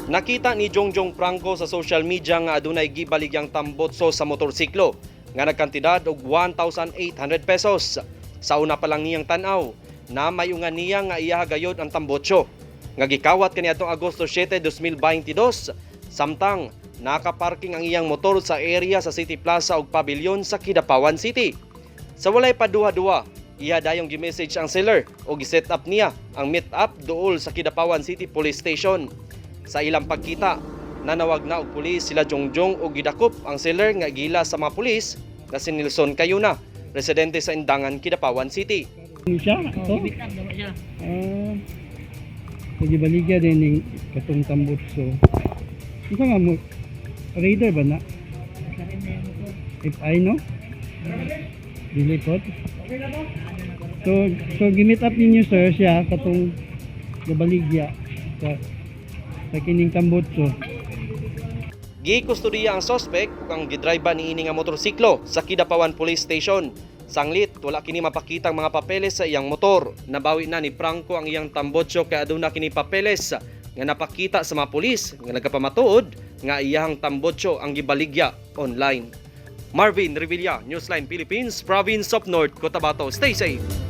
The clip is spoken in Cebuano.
Nakita ni Jongjong Franco sa social media nga adunay gibaligyang tambotso sa motorsiklo nga nagkantidad og 1,800 pesos. Sa una pa lang niyang tan-aw, namayungan niya nga iya gayod ang tambotso nga gikawat kaniadtong Agosto 7, 2022, samtang nakaparking ang iyang motor sa area sa City Plaza ug Pavilion sa Kidapawan City. Sa walay paduha-duha, iya dayong gi-message ang seller o gi-set up niya ang meet up duol sa Kidapawan City Police Station. Sa ilang pagkita, nanawag na og pulis sila Jongjong ug gidakop ang seller nga gila sa mga pulis na si Nelson Cayuna, residente sa Indangan, Kidapawan City. Ano siya? Ito? Ah, nagibaligya din ning katong tambutso. Isa nga mo, raider ba na? FI, no? Dili pod. So gi-meet up ninyo, sir, siya katong gabaligya sa kining tambutso. Gikustodiya ang suspect ug ang gidrive niini nga motorsiklo sa Kidapawan Police Station. Sanglit, wala kini mapakitang mga papeles sa iyang motor. Nabawi na ni Franco ang iyang tambotso kay aduna kini papeles nga napakita sa mga pulis nga nagapamatuod nga iyang tambotso ang gibaligya online. Marvin Revilla, Newsline Philippines, Province of North Cotabato. Stay safe.